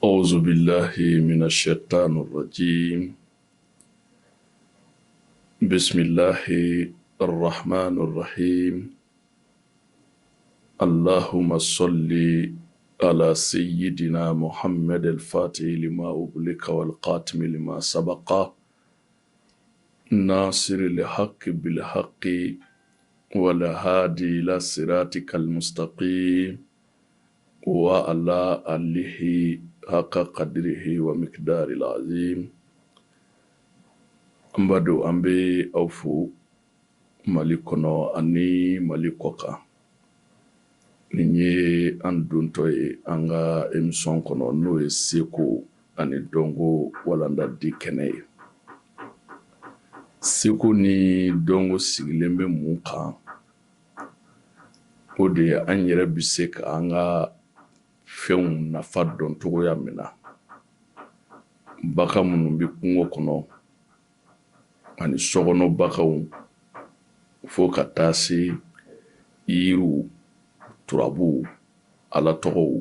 أعوذ بالله من الشيطان الرجيم بسم الله الرحمن الرحيم اللهم صل على سيدنا محمد الفاتح لما أغلق والقاتم لما سبق ناصر الحق بالحق والهادي إلى صراطك المستقيم وعلى آله حق قدره ومقداره العظيم. An b'a dɔn an bɛ aw fo Mali kɔnɔ ani Mali kɔkan. Nin ye an dontɔ ye an ka émission kɔnɔ, n'o ye seko ani dɔnko walanda di kɛnɛ ye. Seko ni dɔnko sigilen bɛ mun kan? O de ye an yɛrɛ bɛ se ka an ka fɛnw nafa dɔn cogoya min na. Bagan minnu bɛ kungo kɔnɔ ani sokɔnɔ baganw, fo ka taa se yiriw, turabuw, ala tɔgɔw,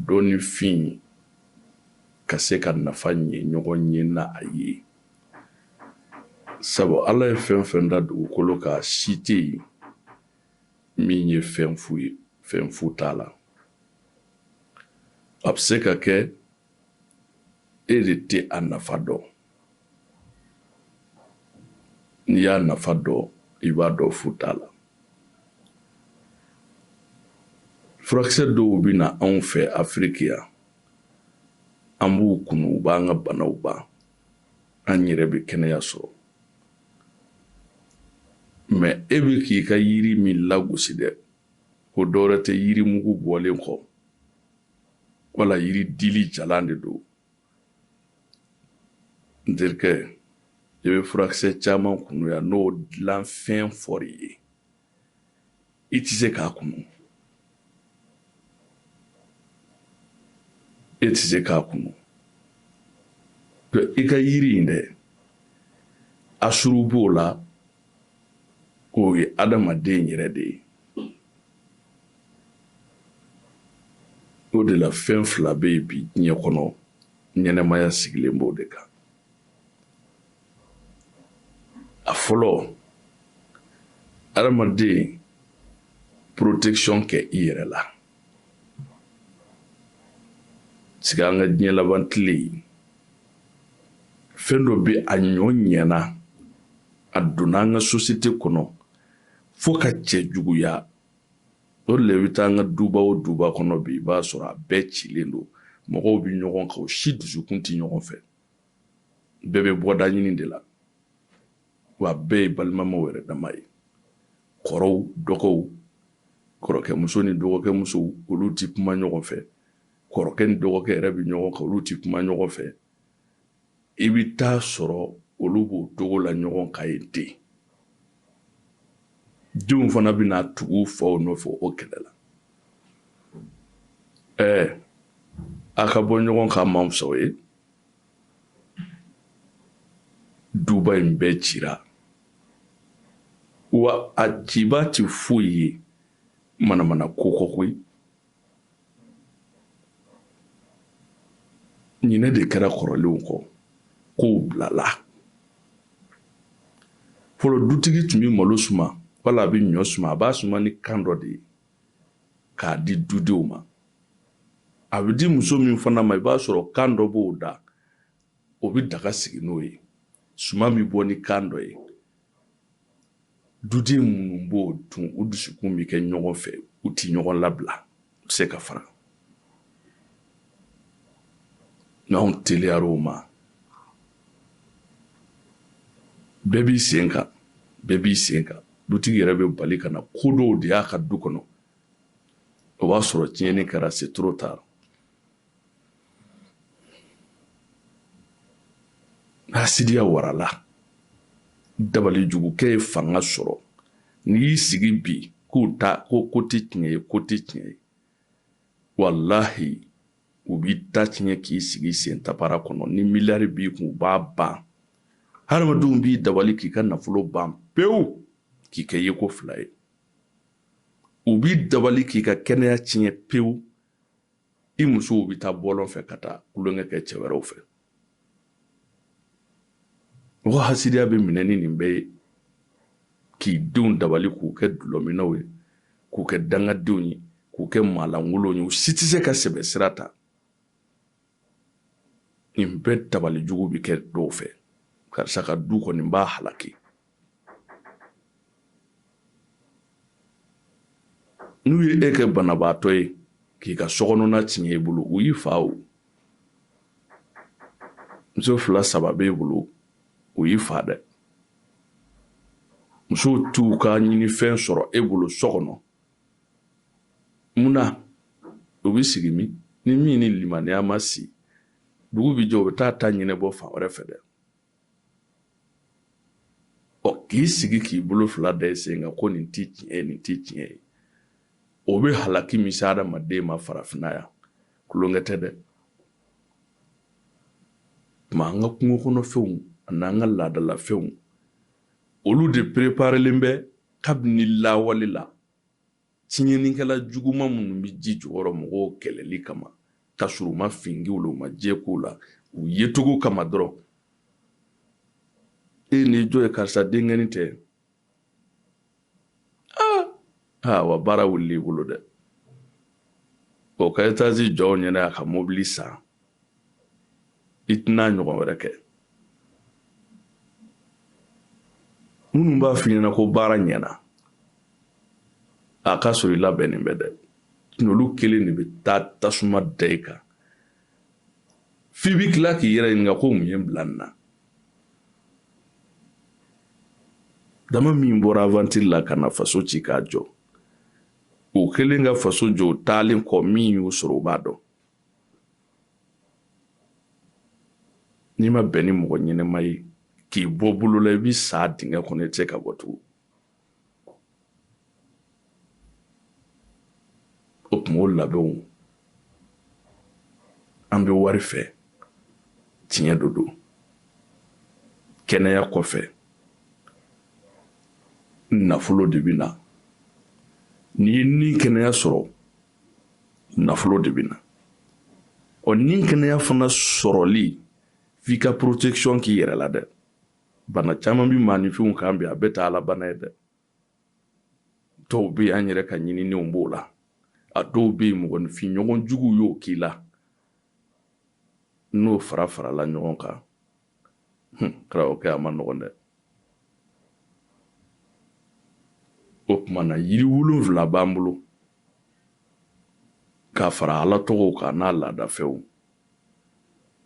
dɔnnifin ka se ka nafa ɲɛ ɲɔgɔn ye na a ye. Sabu Ala ye fɛn fɛn da dugukolo kan, si tɛ yen min ye fɛn fu ye, fɛn fu t'a la. A bɛ se ka kɛ e de tɛ a nafa dɔn. N'i y'a nafa dɔn, i b'a dɔn fu t'a la. Furakisɛ dɔw bɛ na anw fɛ Afiriki yan, an b'u kunu, u b'an ka banaw ban, an yɛrɛ bɛ kɛnɛya sɔrɔ. Mais e bɛ k'i ka yiri min lagosi dɛ, ko dɔwɛrɛ tɛ yirimugu bɔlen kɔ, wala yiri dili jalan de don. N terikɛ, i bɛ furakisɛ caman kunu yan, n'o dilanfɛn fɔr'i ye, i tɛ se k'a kunu, e tɛ se k'a kunu. I ka yiri in dɛ, asuru b'o la, o ye adamaden yɛrɛ de ye. O de la fɛn fila bɛ yen bi diɲɛ kɔnɔ, ɲɛnamaya sigilen b'o de kan. A fɔlɔ, adamaden, protection kɛ i yɛrɛ la. Sigi an ka diɲɛ laban tile ye, fɛn dɔ bɛ a ɲɔ ɲɛna, a donna an ka société kɔnɔ fo ka cɛ juguya. O de la i bɛ taa an ka duba o duba kɔnɔ bi, i b'a sɔrɔ a bɛɛ cilen don, mɔgɔw bɛ ɲɔgɔn kan, u si dusukun tɛ ɲɔgɔn fɛ, bɛɛ bɛ bɔda ɲini de la, wa bɛɛ ye balimamaw yɛrɛ dama ye. Kɔrɔw, dɔgɔw, kɔrɔkɛmuso ni dɔgɔkɛmuso, olu tɛ kuma ɲɔgɔn fɛ. Kɔrɔkɛ ni dɔgɔkɛ yɛrɛ bɛ ɲɔgɔn kan, olu tɛ kuma ɲɔgɔn fɛ. I bɛ taa sɔrɔ olu b'o cogo la ɲɔgɔn kan yen ten. Denw fana bɛna tugu faw nɔfɛ o kɛlɛ la. Ɛɛ, a ka bɔ ɲɔgɔn kan man fisa o ye. Duba in bɛɛ cira, wa a ciba tɛ foyi ye manamana ko kɔ koyi. Ɲinɛ de kɛra kɔrɔlenw kɔ, kow bilala. Fɔlɔ dutigi tun bɛ malo suma wala a bɛ ɲɔ suma, a b'a suma ni kan dɔ de ye k'a di dudenw ma. A bɛ di muso min fana ma, i b'a sɔrɔ kan dɔ b'o da, o bɛ daga sigi n'o ye. Suman bɛ bɔ ni kan dɔ ye. Duden minnu b'o dun, u dusukun bɛ kɛ ɲɔgɔn fɛ, u tɛ ɲɔgɔn labila, u tɛ se ka fara. N'anw teliyara o ma, bɛɛ b'i sen kan, bɛɛ b'i sen kan. Dutigi yɛrɛ bɛ bali ka na ko dɔw de y'a ka du kɔnɔ, o b'a sɔrɔ tiɲɛni kɛra, c'est trop tard. Hasidiya warala, dabalijugukɛ ye fanga sɔrɔ. N'i y'i sigi bi k'u ta ko ko tɛ tiɲɛ ye, ko tɛ tiɲɛ ye, walahi u b'i ta tiɲɛ k'i sigi sen tapara kɔnɔ. Ni miliyari b'i kun, u b'a ban. Hadamadenw b'i dabali k'i ka nafolo ban pewu, k'i kɛ yeko fila ye. U b'i dabali k'i ka kɛnɛya tiɲɛ pewu. I musow bɛ taa bɔlɔn fɛ ka taa tulonkɛ kɛ cɛ wɛrɛw fɛ. Mɔgɔ hasidiya bɛ minɛ ni nin bɛɛ ye, k'i denw dabali k'u kɛ dulɔminnaw ye, k'u kɛ dangadenw ye, k'u kɛ maalankolonw ye. U si tɛ se ka sɛbɛ sira ta. Nin bɛɛ dabali jugu bɛ kɛ dɔw fɛ. Karisa ka du kɔni b'a halaki. N'u ye e kɛ banabaatɔ ye k'i ka sokɔnɔna tiɲɛ i bolo, u y'i fa o. Muso fila saba b'e bolo, u y'i fa dɛ. Musow t'u ka ɲinifɛn sɔrɔ e bolo so kɔnɔ. Mun na? U bɛ sigi min? Ni min ni limaniya ma si, dugu bɛ jɛ, u bɛ taa ta ɲɛnabɔ fan wɛrɛ fɛ dɛ. Ɔ, k'i sigi k'i bolo fila da i sen kan ko nin tɛ tiɲɛ ye, nin tɛ tiɲɛ ye, o bɛ halaki min se adamaden ma farafinna yan, tulonkɛ tɛ dɛ. Tuma an ka kungo kɔnɔfɛnw an'an ka laadalafɛnw, olu de préparelen bɛ kabini lawale la. Tiɲɛnikɛla juguman minnu bɛ ji jukɔrɔ mɔgɔw kɛlɛli kama, ka sɔrɔ u ma fin k'u la, u ma jɛ k'u la, u yecogo kama dɔrɔn. E n'i jɔ ye karisa denkɛni tɛ. Aa, wa baara wulila i bolo dɛ. O ka etazi jɔ ɲɛna, a ka mobili san, i tɛna ɲɔgɔn wɛrɛ kɛ. Minnu b'a f'i ɲɛna ko baara ɲɛna, a k'a sɔrɔ i labɛnnen bɛ dɛ. Olu kelen de bɛ taa tasuma da i kan f'i bɛ tila k'i yɛrɛ ɲininka ko mun ye n bila nin na. Dama min bɔra aventure la ka na faso ci k'a jɔ, o kelen ka faso jɔ, o taalen kɔ min y'u sɔrɔ, u b'a dɔn. N'i ma bɛn ni mɔgɔ ɲɛnɛma ye k'i bɔ bolo la, i bɛ sa dingɛ kɔnɔ, i tɛ se ka bɔ tugun. O tuma o labɛnw, an bɛ wari fɛ, tiɲɛ dɔ don. Kɛnɛya kɔfɛ, nafolo de bɛ na. N'i ye ni kɛnɛya sɔrɔ, nafolo de bɛ na. Ɔ, ni kɛnɛya fana sɔrɔli, f'i ka protection k'i yɛrɛ la dɛ. Bana caman bɛ maaninfinw kan bi, a bɛɛ tɛ ala bana ye dɛ. Dɔw bɛ yen, an yɛrɛ ka ɲininiw b'o la. A dɔw bɛ yen, mɔgɔninfin ɲɔgɔn juguw y'o k'i la. N'o fara farala ɲɔgɔn kan, karamɔgɔkɛ, a ma nɔgɔn dɛ. O tuma na, yiri 7 b'an bolo k'a fara ala tɔgɔw kan n'a laadafɛnw.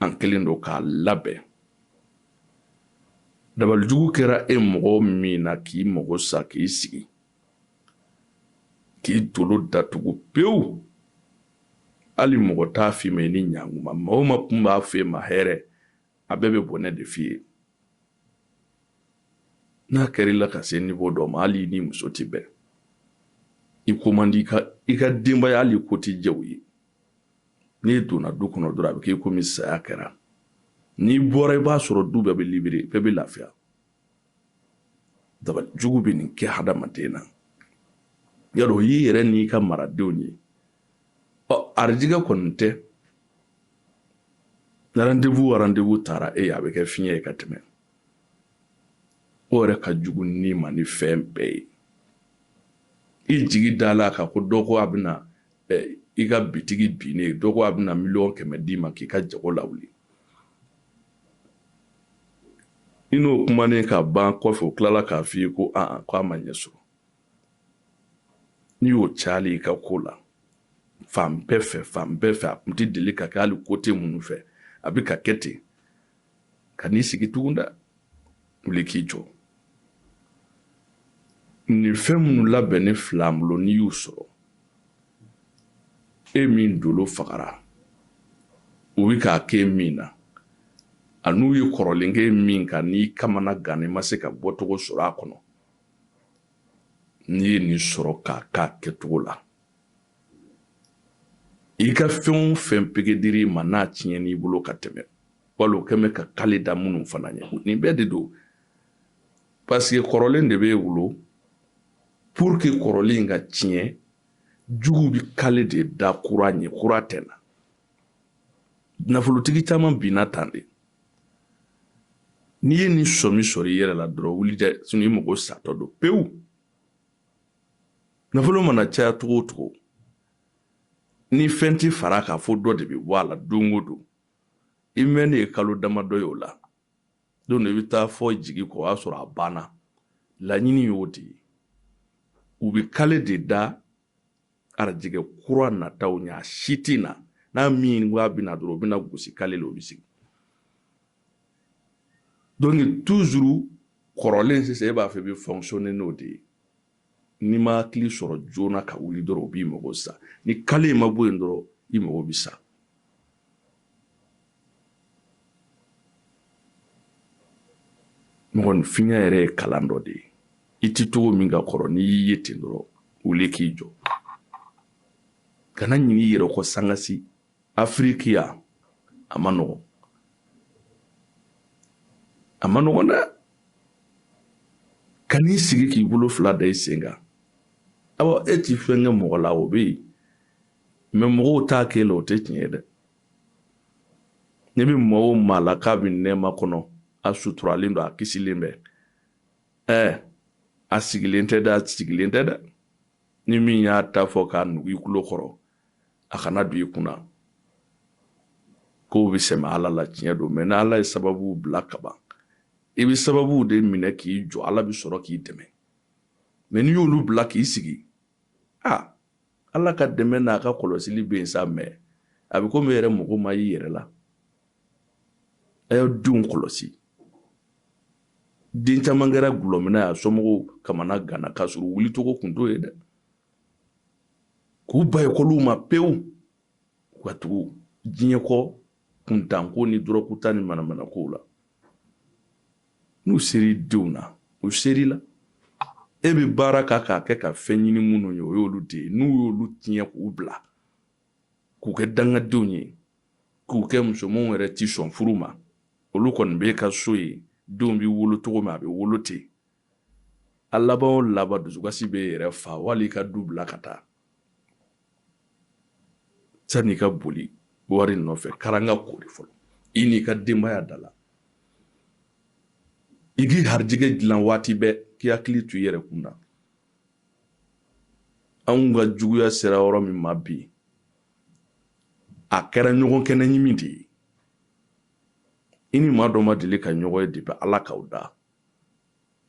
An kɛlen don k'a labɛn. Dabalijugu kɛra e mɔgɔ min na k'i mago sa, k'i sigi k'i dolo datugu pewu, hali mɔgɔ t'a f'i ma i ni ɲankuma. Maa o maa kun b'a f'e ma hɛrɛ, a bɛɛ bɛ bɔnɛ de f'i ye. N'a kɛra i la ka se niveau dɔ ma, hali i ni muso tɛ bɛn, i ko man di i ka denbaya, hali ko tɛ jɛ u ye. N'i donna du kɔnɔ dɔrɔn, a bɛ kɛ komi saya kɛra. N'i bɔra, i b'a sɔrɔ du bɛɛ bɛ libéré, bɛɛ bɛ lafiya. Dabali jugu bɛ nin kɛ hadamaden na. Yarɔ, o y'i yɛrɛ n'i ka maradenw ye. Ɔ, arijigɛ kɔni tɛ. Rendez-vous rendez-vous taara e ye, a bɛ kɛ fiɲɛ ye ka tɛmɛ. O yɛrɛ ka jugu ni ma ni fɛn bɛɛ ye. I jigi da la kan ko dɔ ko a bɛna i ka bitigi binnen, dɔ ko a bɛna 100 000 d'i ma k'i ka jago lawuli. I n'o kumanen ka ban kɔfɛ, o tilala k'a f'i ye ko aa, ko a ma ɲɛ sɔrɔ. N'i y'o cayali i ka ko la fan bɛɛ fɛ, fan bɛɛ fɛ, a tun tɛ deli ka kɛ hali côté minnu fɛ, a bɛ ka kɛ ten, ka n'i sigi tugun dɛ, wuli k'i jɔ. Nin fɛn minnu labɛnnen filɛ an bolo, n'i y'u sɔrɔ, e min dolo fagara, u bɛ k'a kɛ min na, a n'u ye kɔrɔlen kɛ min kan, n'i kamana gan, i ma se ka bɔcogo sɔrɔ a kɔnɔ, n'i ye nin sɔrɔ k'a k'a kɛcogo la, i ka fɛn o fɛn pegedir'i ma, n'a tiɲɛn'i bolo ka tɛmɛ, wali o kɛmɛ ka kale da minnu fana ɲɛ, nin bɛɛ de don. Parce que kɔrɔlen de b'e bolo. Pour que kɔrɔlen in ka tiɲɛ, jugu bɛ kale de da kura ɲɛ, kura tɛ na. Nafolotigi caman binna tan de. N'i ye nin sɔmi sɔrɔ i yɛrɛ la dɔrɔn, wuli dɛ, sinon i mago satɔ don pewu. Nafolo mana caya cogo o cogo, ni fɛn tɛ fara k'a fɔ dɔ de bɛ bɔ a la don o don, i mɛnnen ye kalo damadɔ ye o la, don dɔ i bɛ taa fɔ jigi kɔ, o y'a sɔrɔ a banna. Laɲini y'o de ye. U bɛ kale de da arajɛgɛ kura nataw ɲɛ, a si tɛ na. N'a min ko a bɛ na dɔrɔn, o bɛ na gosi kale la, o bɛ sigi. Donc toujours kɔrɔlen sisan, e b'a fɛ i bɛ fonctionner n'o de ye. N'i ma hakili sɔrɔ joona ka wuli dɔrɔn, o b'i mago sa. Ni kale in ma bɔ yen dɔrɔn, i mago bɛ sa. Mɔgɔninfinya yɛrɛ ye kalan dɔ de ye. I tɛ cogo min ka kɔrɔ, n'i y'i ye ten dɔrɔn, wuli k'i jɔ, kana ɲinɛ i yɛrɛ kɔ sangasi. Afiriki yan, a ma nɔgɔn, a ma nɔgɔn dɛ. Kan'i sigi k'i bolo fila da i sen kan. Awɔ, e ti fɛn kɛ mɔgɔ la, o bɛ yen, mais mɔgɔw t'a k'e la, o tɛ tiɲɛ ye dɛ. Ne bɛ maa o maa la k'a bɛ nɛɛma kɔnɔ, a suturalen don, a kisilen bɛ, ɛɛ a sigilen tɛ dɛ, a sigilen tɛ dɛ. Ni min y'a ta fɔ k'a nugu i tulo kɔrɔ, a kana don i kunna kow bɛ sɛmɛ Ala la. Tiɲɛ don, mais n'Ala ye sababuw bila kaban, i bɛ sababuw de minɛ k'i jɔ, Ala bɛ sɔrɔ k'i dɛmɛ. Mais n'i y'olu bila k'i sigi, aa, Ala ka dɛmɛ n'a ka kɔlɔsili bɛ yen sa, mais a bɛ komi e yɛrɛ mago ma y'i yɛrɛ la. A y'aw denw kɔlɔsi. Den caman kɛra gulɔminna ye, a somɔgɔw kamana ganna, k'a sɔrɔ u wulicogo kun t'o ye dɛ. K'u ban ekɔliw ma pewu, u ka tugu diɲɛ kɔ kuntanko ni dɔrɔguta ni manamanakow la. N'u ser'i denw na, u ser'i la. E bɛ baara ka k'a kɛ ka fɛn ɲini minnu ye, o y'olu de ye. N'u y'olu tiɲɛ k'u bila, k'u kɛ dangadenw ye, k'u kɛ musomanw yɛrɛ ti sɔn furu ma, olu kɔni b'e ka so ye, denw bɛ wolo cogo min, a bɛ wolo ten. A laban o laban, dusukasi b'e yɛrɛ fa, wali i ka du bila ka taa. Sani i ka boli wari nɔfɛ, karanga ko de fɔlɔ i n'i ka denbaya da la. I k'i harijɛgɛ dilan waati bɛɛ, k'i hakili to i yɛrɛ kun na. Anw ka juguya sera yɔrɔ min ma bi, a kɛra ɲɔgɔn kɛnɛ ɲimi de ye. I ni maa dɔ ma deli ka ɲɔgɔn ye depuis Ala k'aw da,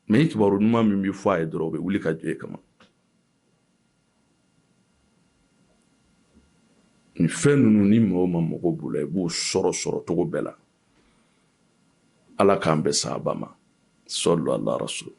mais i kibaru ɲuman min bɛ fɔ a ye dɔrɔn, o bɛ wuli ka jɔ e kama. Nin fɛn ninnu, ni maa o maa mago b'u la, i b'u sɔrɔ sɔrɔ cogo bɛɛ la. Ala k'an bɛn sahaba ma. Sɔlu ala rasul.